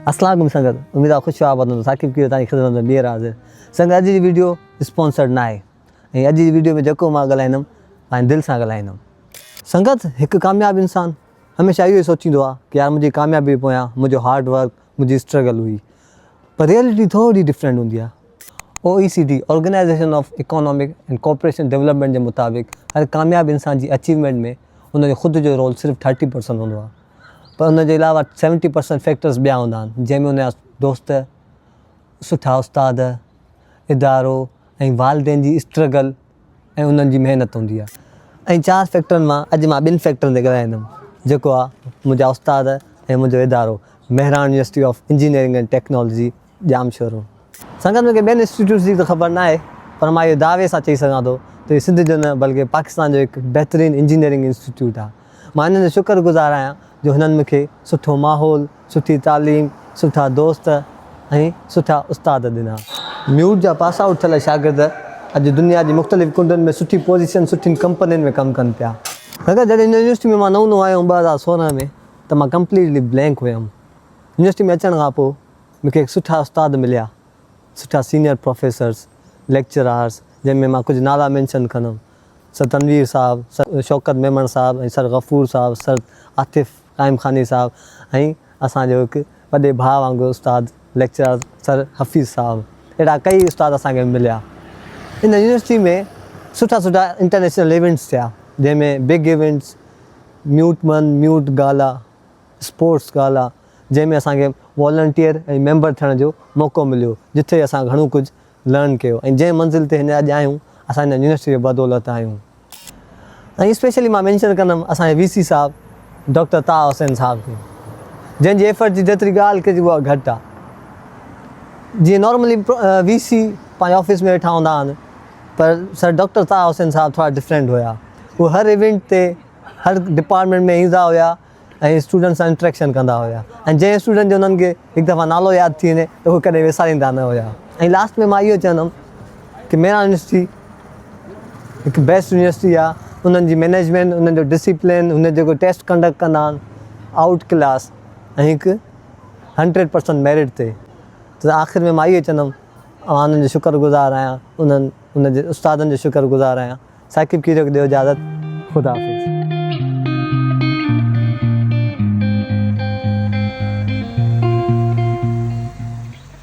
اسلام عليڪم سنگت اميد آ خوش آباد هوندو ثاقب ڪيريو تانجي خدمت ۾ ٻيهر حاضر سنگت اڄ جي ويڊيو اسپانسرڊ ناهي ۽ اڄ جي ويڊيو ۾ جيڪو مان ڳالهائيندم پنهنجي دل سان ڳالهائيندم سنگت هڪ ڪامياب انسان هميشه اهو ئي سوچيندو آ ڪي يار منهنجي ڪاميابي پويان منهنجو هارڊ ورڪ منهنجي اسٽرگل هئي پر ريئلٽي ٿوري ڊفرنٽ هوندي آ O E C D organisation of economic and cooperation development جي مطابق هر ڪامياب انسان جي اچيومينٽ ۾ ان جو خود جو رول صرف ٿرٽي پرسنٽ هوندو آ پر ان جي علاوه سيونٽي پرسنٽ فيڪٽرز ٻيا هوندا آهن جنهن ۾ ان جا دوست، سٺا استاد، ادارو ۽ والدين جي اسٽرگل ۽ انهن جي محنت هوندي آهي ۽ چار فيڪٽرن مان اڄ مان ٻن فيڪٽرن تي ڳالهائيندم جيڪو آهي منهنجا استاد ۽ منهنجو ادارو Mehran university of engineering and technology Jamshoro. سنگت مون کي ٻين انسٽيٽيوٽس جي ته خبر ناهي پر مان اهو دعوي سان چئي سگهان ٿو ته هي سنڌ جو نه بلڪه پاڪستان جو هڪ بهترين انجنيئرنگ انسٽيٽيوٽ آهي. مان هنن جو شڪر گذار آهيان جو هنن مون کي سٺو ماحول، سٺي تعليم، سٺا دوست ۽ سٺا استاد ڏنا. ميوٽ جا پاس آئوٽ ٿيل شاگرد اڄ دنيا جي مختلف ڪنڊن ۾ سٺي پوزيشن سٺين ڪمپنين ۾ ڪم ڪن پيا. سنگت جڏهن هن يونيورسٽي ۾ مان نئون نئون آيو هيم 2016 ۾ ته مان ڪمپليٽلي بلينڪ هيم. يونيورسٽي ۾ اچڻ کان پوء مون کي سٺا استاد مليا، سٺا سينئر پروفيسرس، ليڪچرارس جنهن ۾ مان ڪجهه نالا مينشن ڪندم، سر تنوير صاحب، سر شوڪت ميمڻ صاحب ۽ سر غفور صاحب، سر عاطف قائم خاني صاحب ۽ اسان جو هڪ وڏي ڀاء وانگر استاد ليڪچرار سر حفيظ صاحب اهڙا ڪئي استاد اسان کي مليا. ان يونيورسٽي ۾ سٺا سٺا انٽرنيشنل ايونٽس ٿيا جنهن ۾ بگ ايونٽس، ميوٽ من، ميوٽ گالا، اسپورٽس گالا جنهن ۾ اسان کي والنٽيئر ۽ ميمبر ٿيڻ جو موقعو مليو جتي اسان گهڻو ڪجهه لرن ڪيو ۽ جنهن منزل تي هينئر اڄ آهيون اسان هن يونيورسٽي جي بدولت آهيون ۽ اسپيشلي مان مينشن ڪندم اسان جي وي سي صاحب ڊاڪٽر طه حسين صاحب کي جنهن جي ايفرٽ جي جيتري ڳالهه ڪجي اها گهٽ آهي جيئن نارملي وي سي پنهنجي آفيس ۾ ويٺا هوندا آهن پر سر ڊاڪٽر طه حسين صاحب ٿورا ڊفرنٽ هيا هو هر ايونٽ تي هر ڊپارٽمينٽ ۾ ايندا هيا ۽ اسٽوڊنٽ سان انٽريڪشن ڪندا هيا ۽ جنهن اسٽوڊنٽ جو انهن کي هڪ دفعا نالو ياد ٿي وڃي ته هو ڪڏهن وساريندا نه هيا ۽ لاسٽ ۾ مان اهو چوندم ڪي ميران يونيورسٽي هڪ بيسٽ يونيورسٽي آهي انهن جي مينيجمينٽ انهن جو ڊسيپلين انهن جيڪو ٽيسٽ ڪنڊڪٽ ڪندا آهن آئوٽ ڪلاس ۽ هڪ 100% ميرٽ تي ته آخر ۾ مان اهو چوندم مان انهن جو شڪر گذار آهيان انهن انهن جي استادن جو شڪر گذار آهيان ثاقب کيريو کي ڏيو اجازت خدا حافظ.